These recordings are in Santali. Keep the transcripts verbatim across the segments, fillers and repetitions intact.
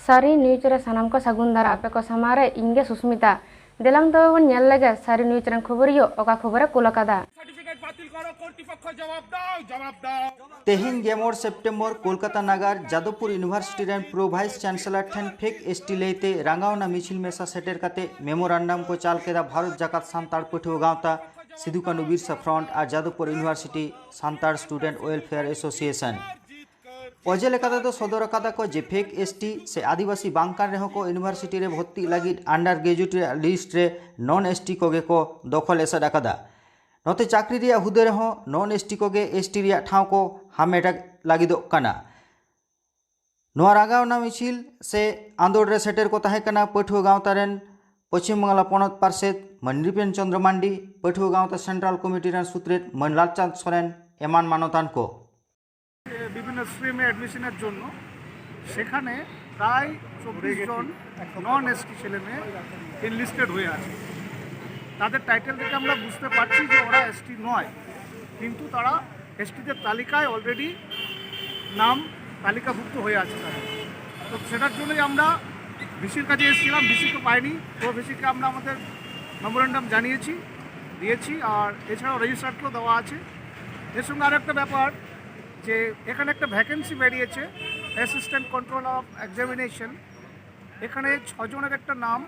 ᱥᱟᱹᱨᱤ ᱱᱤᱭᱩᱡᱽ ᱨᱮ ᱥᱟᱱᱟᱢ ᱠᱚ ᱥᱟᱹᱜᱩᱱ ᱫᱟᱨᱟ᱾ ᱟᱯᱮ ᱠᱚ ᱥᱟᱢᱟᱝ ᱨᱮ ᱤᱧ ᱜᱮ ᱥᱩᱥᱢᱤᱛᱟ᱾ ᱫᱮᱞᱟᱝ ᱛᱚᱵᱮ ᱵᱚᱱ ᱧᱮᱞ ᱞᱮᱜᱮ ᱥᱟᱹᱨᱤ ᱱᱤᱭᱩᱡᱽ ᱨᱮᱱ ᱠᱷᱚᱵᱚᱨᱤᱭᱟᱹ ᱚᱠᱟ ᱠᱷᱚᱵᱚᱨᱮ ᱠᱩᱞ ᱟᱠᱟᱫᱟ᱾ সার্টিফিকেট বাতিল করো কর্তৃপক্ষ, জবাব দাও, জবাব দাও। ᱛᱮᱦᱮᱧ ᱜᱮᱞ ᱢᱚᱬᱮ ᱥᱮᱯᱴᱮᱢᱵᱚᱨ ᱠᱳᱞᱠᱟᱛᱟ ᱱᱟᱜᱟᱨ ᱡᱟᱫᱚᱵᱯᱩᱨ ᱤᱭᱩᱱᱤᱵᱷᱟᱨᱥᱤᱴᱤ ᱨᱮᱱ ᱯᱨᱳ ᱵᱷᱟᱭᱤᱥ ᱪᱟᱱᱥᱮᱞᱚᱨ ᱴᱷᱮᱱ ᱯᱷᱮᱠ ᱮᱥᱴᱤ ᱞᱟᱹᱭᱛᱮ ᱨᱟᱸᱜᱟᱣᱱᱟ ᱢᱤᱪᱷᱤᱞ ᱢᱮᱥᱟ ᱥᱮᱴᱮᱨ ᱠᱟᱛᱮ ᱢᱮᱢᱳᱨᱟᱱᱰᱟᱢ ᱠᱚ ᱪᱟᱞ ᱠᱮᱫᱟ ᱵᱷᱟᱨᱚᱛ ᱡᱟᱠᱟᱛ ᱥᱟᱱᱛᱟᱲ ᱯᱟᱹᱴᱷᱩᱣᱟᱹ ᱜᱟᱶᱛᱟ, ᱥᱤᱫᱩ ᱠᱟᱹᱱᱩ ᱵᱤᱨᱥᱟ ᱯᱷᱨᱚᱱᱴ ᱟᱨ Jadavpur university Santal student welfare association. ᱚᱡᱮ ᱞᱮᱠᱟᱛᱮ ᱫᱚ ᱥᱚᱫᱚᱨ ᱟᱠᱟᱫᱟ ᱠᱚ ᱡᱮ ᱯᱷᱮᱠ ᱮᱥᱴᱤ ᱥᱮ ᱟᱹᱫᱤᱵᱟᱹᱥᱤ ᱵᱟᱝ ᱠᱟᱱ ᱨᱮᱦᱚᱸ ᱠᱚ ᱤᱭᱩᱱᱤᱵᱷᱟᱨᱥᱤᱴᱤ ᱨᱮ ᱵᱷᱚᱨᱛᱤᱜ ᱞᱟᱹᱜᱤᱫ ᱟᱱᱰᱟᱨ ᱜᱨᱮᱡᱩᱭᱮᱴ ᱨᱮᱭᱟᱜ ᱞᱤᱥᱴ ᱨᱮ ᱱᱚᱱ ᱮᱥᱴᱤ ᱠᱚᱜᱮ ᱠᱚ ᱫᱚᱠᱷᱚᱞ ᱮᱥᱮᱫ ᱟᱠᱟᱫᱟ᱾ ᱱᱚᱛᱮ ᱪᱟᱹᱠᱨᱤ ᱨᱮᱭᱟᱜ ᱦᱩᱫᱟᱹ ᱨᱮᱦᱚᱸ ᱱᱚᱱ ᱮᱥᱴᱤ ᱠᱚᱜᱮ ᱮᱥᱴᱤ ᱨᱮᱭᱟᱜ ᱴᱷᱟᱶ ᱠᱚ ᱦᱟᱢᱮᱴ ᱞᱟᱹᱜᱤᱫᱚᱜ ᱠᱟᱱᱟ᱾ ᱱᱚᱣᱟ ᱨᱟᱸᱜᱟᱣᱱᱟ ᱢᱤᱪᱷᱤᱞ ᱥᱮ ᱟᱸᱫᱳᱲ ᱨᱮ ᱥᱮᱴᱮᱨ ᱠᱚ ᱛᱟᱦᱮᱸ ᱠᱟᱱᱟ ᱯᱟᱹᱴᱷᱩᱣᱟᱹ ᱜᱟᱶᱛᱟ ᱨᱮᱱ ᱯᱚᱪᱷᱤᱢ ᱵᱟᱝᱞᱟ ᱯᱚᱱᱚᱛ ᱯᱟᱨᱥᱮᱛ ᱢᱟᱹᱱ ᱱᱨᱤᱯᱮᱱ ᱪᱚᱸᱫᱽᱨᱚ ᱢᱟᱱᱰᱤ, ᱯᱟᱹᱴᱷᱩᱣᱟᱹ ᱜᱟᱶᱛᱟ ᱥᱮᱱᱴᱨᱟᱞ ᱠᱚᱢᱤᱴᱤ ᱨᱮᱱ ᱥᱩᱛᱨᱮᱛ ᱢᱟᱹᱱ ᱞᱟᱞᱪᱟᱸᱫᱽ ᱥᱚᱨᱮᱱ ᱮᱢᱟᱱ ᱢᱟᱱᱚᱛᱟᱱ ᱠᱚ᱾ বিভিন্ন স্ট্রিমে অ্যাডমিশনের জন্য সেখানে প্রায় চব্বিশ জন নন এসটি ছেলে মেয়ে এনলিস্টেড হয়ে আছে। তাদের টাইটেল থেকে আমরা বুঝতে পারছি যে ওরা এসটি নয়, কিন্তু তারা এসটিদের তালিকায় অলরেডি নাম তালিকাভুক্ত হয়ে আছে তারা। তো সেটার জন্যই আমরা ভিসির কাছে এসেছিলাম, ভিসিকে পাইনি। তো ভিসিকে আমরা আমাদের মেমোরেন্ডাম জানিয়েছি, দিয়েছি, আর এছাড়াও রেজিস্ট্রারকেও দেওয়া আছে। এর সঙ্গে আরও একটা ব্যাপার, যে এখানে একটা ভ্যাকেন্সি বেরিয়েছে, অ্যাসিস্ট্যান্ট কন্ট্রোলার অফ এক্সামিনেশন। এখানে ছজনের একটা নাম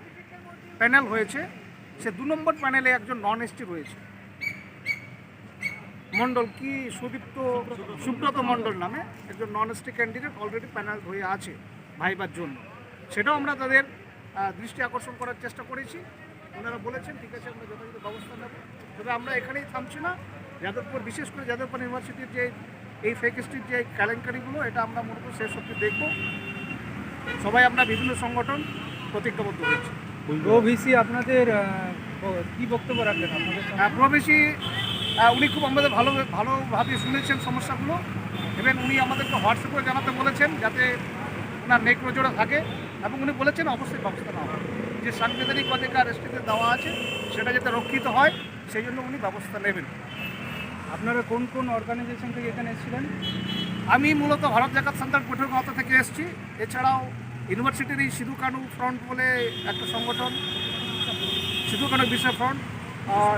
প্যানেল হয়েছে, সে দু নম্বর প্যানেলে একজন নন এসটি রয়েছে, মণ্ডল কি, সুদীপ্ত, সুব্রত মণ্ডল নামে একজন non ST candidate already panel হয়ে আছে ভাইবার জন্য। সেটাও আমরা তাদের আহ, দৃষ্টি আকর্ষণ করার চেষ্টা করেছি। ওনারা বলেছেন, ঠিক আছে, আমরা যথাযথ ব্যবস্থা নেব। তবে আমরা এখানেই থামছি না। যাদবপুর, বিশেষ করে যাদবপুর ইউনিভার্সিটির যে এই ফেক এসটির যে কেলেঙ্কারিগুলো, এটা আমরা মূলত শেষ অবধি দেখব। সবাই আমরা বিভিন্ন সংগঠন প্রতিজ্ঞাবদ্ধ হয়েছি। প্রো ভিসি আপনাদের আহ, ব- কি বক্তব্য রাখলেন আপনাদের সামনে? প্রো ভিসি, আহ, উনি খুব আমাদের ভালো, ভালোভাবে শুনেছেন সমস্যাগুলো, এবং উনি আমাদেরকে হোয়াটসঅ্যাপে জানাতে বলেছেন যাতে ওনার নেক নজরে থাকে, এবং উনি বলেছেন অবশ্যই ব্যবস্থা নেওয়া হবে। যে সাংবিধানিক অধিকার এসটিদের দেওয়া আছে, সেটা যাতে রক্ষিত হয়, সেই জন্য উনি ব্যবস্থা নেবেন। আপনারা কোন কোন অর্গানাইজেশন থেকে এখানে এসেছিলেন? আমি মূলত ভারত জাকাত সান্তাল পাঠক গাঁওতা থেকে এসেছি। এছাড়াও ইউনিভার্সিটির এই সিধু কানু ফ্রন্ট বলে একটা সংগঠন, সিধু কানু বিরসা ফ্রন্ট, আর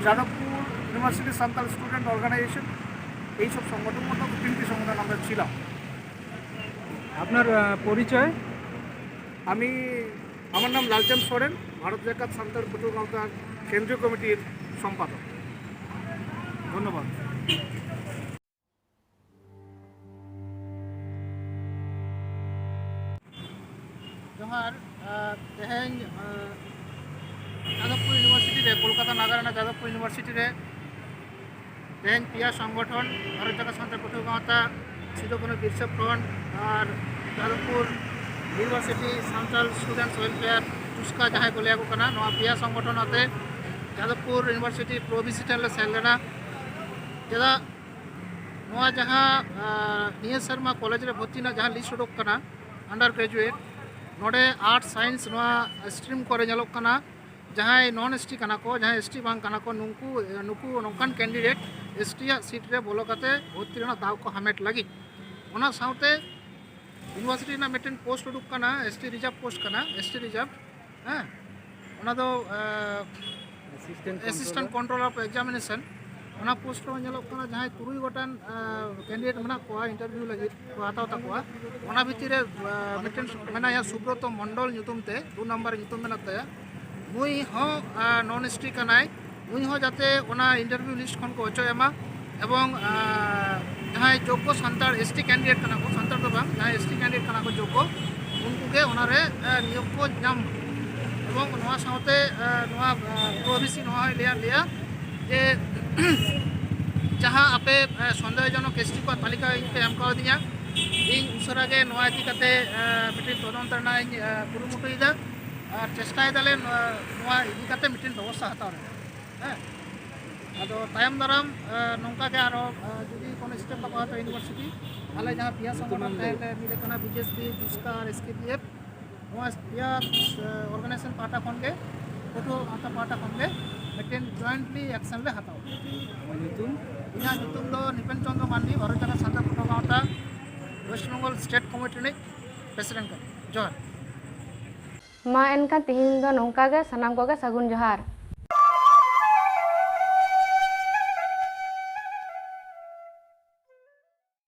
Jadavpur university Santal student organisation, এইসব সংগঠন মতো তিনটি সংগঠন আমরা ছিলাম। আপনার আহ, পরিচয়? আমি আমার নাম লালচাঁদ সোরেন, ভারত জাকাত সান্তাল পটুয়াগাঁওতার কেন্দ্রীয় কমিটির সম্পাদক। ধন্যবাদ। ᱡᱚᱦᱟᱨ᱾ ᱟᱨ ᱛᱮᱦᱮᱧ ᱟᱨ ᱡᱟᱫᱚᱵᱽᱯᱩᱨ ᱤᱭᱩᱱᱤᱵᱷᱟᱨᱥᱤᱴᱤ ᱨᱮ, ᱠᱳᱞᱠᱟᱛᱟ ᱱᱟᱜᱟᱨ ᱨᱮᱱᱟᱜ ᱡᱟᱫᱚᱵᱽᱯᱩᱨ ᱤᱭᱩᱱᱤᱵᱷᱟᱨᱥᱤᱴᱤ ᱨᱮ ᱛᱮᱦᱮᱧ ᱯᱮᱭᱟ ᱥᱚᱝᱜᱚᱴᱷᱚᱱ, ᱵᱷᱟᱨᱚᱛ ᱡᱟᱠᱟᱛ ᱥᱟᱱᱛᱟᱲ ᱯᱟᱹᱴᱷᱩᱣᱟᱹ ᱜᱟᱶᱛᱟ, ᱥᱤᱫᱩ ᱠᱟᱹᱱᱦᱩ ᱵᱤᱨᱥᱟ ᱯᱷᱨᱚᱱᱴ ᱟᱨ Jadavpur university Santal students welfare, ᱪᱩᱥᱠᱟ ᱡᱟᱦᱟᱸᱭ ᱠᱚ ᱞᱟᱹᱭᱟ ᱠᱚ ᱠᱟᱱᱟ, ᱱᱚᱣᱟ ᱯᱮᱭᱟ ᱥᱚᱝᱜᱚᱴᱷᱚᱱ ᱟᱛᱮ ᱡᱟᱫᱚᱵᱽᱯᱩᱨ ᱤᱭᱩᱱᱤᱵᱷᱟᱨᱥᱤᱴᱤ ᱯᱨᱳ ᱵᱷᱤᱡᱤᱴ ᱨᱮᱞᱮ ᱥᱮᱱ ᱞᱮᱱᱟ᱾ ᱪᱮᱫᱟᱜ ᱱᱚᱣᱟ ᱡᱟᱦᱟᱸ ᱟᱨ ᱱᱤᱭᱟᱹ ᱥᱮᱨᱢᱟ ᱠᱚᱞᱮᱡᱽ ᱨᱮ ᱵᱷᱚᱨᱛᱤ ᱨᱮᱱᱟᱜ ᱡᱟᱦᱟᱸ ᱞᱤᱥᱴ ᱩᱰᱩᱠ ᱠᱟᱱᱟ ᱟᱱᱰᱟᱨ ᱜᱨᱮᱡᱩᱭᱮᱴ, ᱱᱚᱰᱮ ᱟᱨᱴᱥ ᱥᱟᱭᱮᱱᱥ ᱱᱚᱣᱟ ᱥᱴᱨᱤᱢ ᱠᱚᱨᱮ ᱧᱮᱞᱚᱜ ᱠᱟᱱᱟ, ᱡᱟᱦᱟᱸᱭ ᱱᱚᱱ ᱮᱥ ᱴᱤ ᱠᱟᱱᱟ ᱠᱚ, ᱡᱟᱦᱟᱸᱭ ᱮᱥ ᱴᱤ ᱵᱟᱝ ᱠᱟᱱᱟ ᱠᱚ, ᱱᱩᱠᱩ ᱱᱩᱠᱩ ᱱᱚᱝᱠᱟᱱ ᱠᱮᱱᱰᱤᱰᱮᱴ ᱮᱥ ᱴᱤ ᱟᱜ ᱥᱤᱴ ᱨᱮ ᱵᱚᱞᱚ ᱠᱟᱛᱮ ᱵᱷᱚᱨᱛᱤ ᱨᱮᱱᱟᱜ ᱫᱟᱣ ᱠᱚ ᱦᱟᱢᱮᱴ ᱞᱟᱹᱜᱤᱫ᱾ ᱚᱱᱟ ᱥᱟᱶᱛᱮ ᱤᱭᱩᱱᱤᱵᱷᱟᱨᱥᱤᱴᱤ ᱨᱮᱱᱟᱜ ᱢᱤᱫᱴᱮᱱ ᱯᱳᱥᱴ ᱩᱰᱩᱠ ᱠᱟᱱᱟ, ᱮᱥ ᱴᱤ ᱨᱤᱡᱟᱨᱵᱷ ᱯᱳᱥᱴ ᱠᱟᱱᱟ, ᱮᱥ ᱴᱤ ᱨᱤᱡᱟᱨᱵᱷ, ᱦᱮᱸ, ᱚᱱᱟ ᱫᱚ assistant assistant controller of examination, ᱚᱱᱟ ᱯᱳᱥᱴ ᱨᱮᱦᱚᱸ ᱧᱮᱞᱚᱜ ᱠᱟᱱᱟ ᱡᱟᱦᱟᱸᱭ ᱛᱩᱨᱩᱭ ᱜᱚᱴᱟᱝ ᱠᱮᱱᱰᱤᱰᱮᱴ ᱢᱮᱱᱟᱜ ᱠᱚᱣᱟ, ᱤᱱᱴᱟᱨᱵᱷᱤᱭᱩ ᱞᱟᱹᱜᱤᱫ ᱠᱚ ᱦᱟᱛᱟᱣ ᱛᱟᱠᱚᱣᱟ, ᱚᱱᱟ ᱵᱷᱤᱛᱤᱨ ᱨᱮ ᱟᱨ ᱢᱤᱫᱴᱮᱱ ᱢᱮᱱᱟᱭᱟ ᱥᱩᱵᱨᱚᱛᱚ ᱢᱚᱱᱰᱚᱞ ᱧᱩᱛᱩᱢ ᱛᱮ, ᱫᱩ ᱱᱟᱢᱵᱟᱨ ᱧᱩᱛᱩᱢ ᱢᱮᱱᱟᱜ ᱛᱟᱭᱟ, ᱱᱩᱭ ᱦᱚᱸ ᱟᱨ ᱱᱚᱱ ᱮᱥ ᱴᱤ ᱠᱟᱱᱟᱭ᱾ ᱩᱱᱤ ᱦᱚᱸ ᱡᱟᱛᱮ ᱚᱱᱟ ᱤᱱᱴᱟᱨᱵᱷᱤᱭᱩ ᱞᱤᱥᱴ ᱠᱷᱚᱱ ᱠᱚ ᱚᱪᱚᱜ ᱮᱢᱟ ᱮᱵᱚᱝ ᱟᱨ ᱡᱟᱦᱟᱸᱭ ᱡᱳᱜᱽᱜᱚ ᱥᱟᱱᱛᱟᱲ ᱮᱥ ᱴᱤ ᱠᱮᱱᱰᱤᱰᱮᱴ ᱠᱟᱱᱟ ᱠᱚ, ᱥᱟᱱᱛᱟᱲ ᱫᱚ ᱵᱟᱝ, ᱡᱟᱦᱟᱸᱭ ᱮᱥ ᱴᱤ ᱠᱮᱱᱰᱤᱰᱮᱴ ᱠᱟᱱᱟ ᱠᱚ ᱡᱳᱜᱽᱜᱚ, ᱩᱱᱠᱩ ᱜᱮ ᱚᱱᱟᱨᱮ ᱟᱨ ᱱᱤᱭᱳᱜᱽ ᱠᱚ ᱧᱟᱢ ᱢᱟ᱾ ᱮᱵᱚᱝ ᱱᱚᱣᱟ ᱥᱟᱶᱛᱮ ᱟᱨ ᱱᱚᱣᱟ ᱯᱨᱳ ᱵᱷᱤ ᱥᱤ ᱱᱚᱣᱟ ᱦᱚᱸᱭ ᱞᱟᱹᱭᱟᱫ ᱞᱮᱭᱟ ᱡᱮ ᱡᱟᱦᱟᱸ ᱟᱯᱮ ᱟᱨ ᱥᱚᱱᱫᱮᱦᱚᱡᱚᱱᱚᱠ ᱮᱥ ᱴᱤ ᱠᱚᱣᱟᱜ ᱛᱟᱹᱞᱤᱠᱟ ᱤᱧ ᱯᱮ ᱮᱢ ᱠᱟᱣᱫᱤᱧᱟ, ᱤᱧ ᱩᱥᱟᱹᱨᱟ ᱜᱮ ᱱᱚᱣᱟ ᱤᱫᱤ ᱠᱟᱛᱮ ᱟᱨ ᱢᱤᱫᱴᱮᱱ ᱛᱚᱫᱚᱱᱛ ᱨᱮᱱᱟᱜ ᱤᱧ ᱟᱨ ᱠᱩᱨᱩᱢᱩᱴᱩᱭᱮᱫᱟ ᱟᱨ ᱪᱮᱥᱴᱟᱭ ᱫᱟᱞᱮ ᱱᱚᱣᱟ ᱱᱚᱣᱟ ᱤᱫᱤ ᱠᱟᱛᱮ ᱢᱤᱫᱴᱮᱱ ᱵᱮᱵᱚᱥᱛᱷᱟ ᱦᱟᱛᱟᱣ ᱨᱮᱱᱟᱜ᱾ ᱦᱮᱸ, ᱟᱫᱚ ᱛᱟᱭᱚᱢ ᱫᱟᱨᱟᱢ ᱟᱨ ᱱᱚᱝᱠᱟ ᱜᱮ ᱟᱨᱚ ᱟᱨ ᱡᱩᱫᱤ ᱠᱳᱱᱳ ᱥᱴᱮᱯ ᱵᱟᱠᱚ ᱦᱟᱛᱟᱣᱟ ᱤᱭᱩᱱᱤᱵᱷᱟᱨᱥᱤᱴᱤ, ᱟᱞᱮ ᱡᱟᱦᱟᱸ ᱯᱮᱭᱟ ᱥᱚᱝᱜᱚᱴᱷᱚᱱ ᱛᱟᱦᱮᱸ ᱞᱮ ᱢᱤᱫ ᱠᱟᱱᱟ, ᱵᱤ ᱡᱮ ᱮᱥ ᱯᱤ, ᱡᱩᱥᱠᱟ ᱟᱨ ᱮᱥ ᱠᱮ ᱯᱤ ᱮᱯᱷ, ᱱᱚᱣᱟ ᱯᱮᱭᱟ ᱚᱨᱜᱟᱱᱟᱭᱡᱮᱥᱚᱱ ᱯᱟᱦᱴᱟ ᱠᱷᱚᱱ ᱜᱮ, ᱯᱟᱹᱴᱷᱩᱣᱟᱹ ᱜᱟᱶᱛᱟ ᱯᱟᱦᱴᱟ ᱠᱷᱚᱱ ᱜᱮ ᱢᱤᱫᱴᱮᱱ ᱡᱚᱭᱮᱱᱴᱞᱤ ᱮᱠᱥᱮᱱ ᱞᱮ ᱦᱟᱛᱟᱣᱟ᱾ ᱟᱢᱟᱜ ᱧᱩᱛᱩᱢ? ᱤᱧᱟᱹᱜ ᱧᱩᱛᱩᱢ ᱫᱚ ᱱᱤᱯᱮᱱ ᱪᱚᱸᱫᱽᱨᱚ ᱢᱟᱱᱰᱤ, ᱵᱷᱟᱨᱚᱛ ᱡᱟᱠᱟᱛ ᱥᱟᱱᱛᱟᱲ ᱯᱟᱹᱴᱷᱩᱣᱟᱹ ᱜᱟᱶᱛᱟ ᱳᱭᱮᱥᱴ ᱵᱮᱝᱜᱚᱞ ᱥᱴᱮᱴ ᱠᱚᱢᱤᱴᱤ ᱨᱤᱱᱤᱡ ᱯᱨᱮᱥᱤᱰᱮᱱᱴ ᱠᱟᱱᱟ᱾ ᱡᱚᱦᱟᱨ᱾ ᱢᱟ ᱮᱱᱠᱷᱟᱱ ᱛᱤᱦᱤᱧ ᱫᱚ ᱱᱚᱝᱠᱟ ᱜᱮ, ᱥᱟᱱᱟᱢ ᱠᱚᱜᱮ ᱥᱟᱹᱜᱩᱱ ᱡᱚᱦᱟᱨ᱾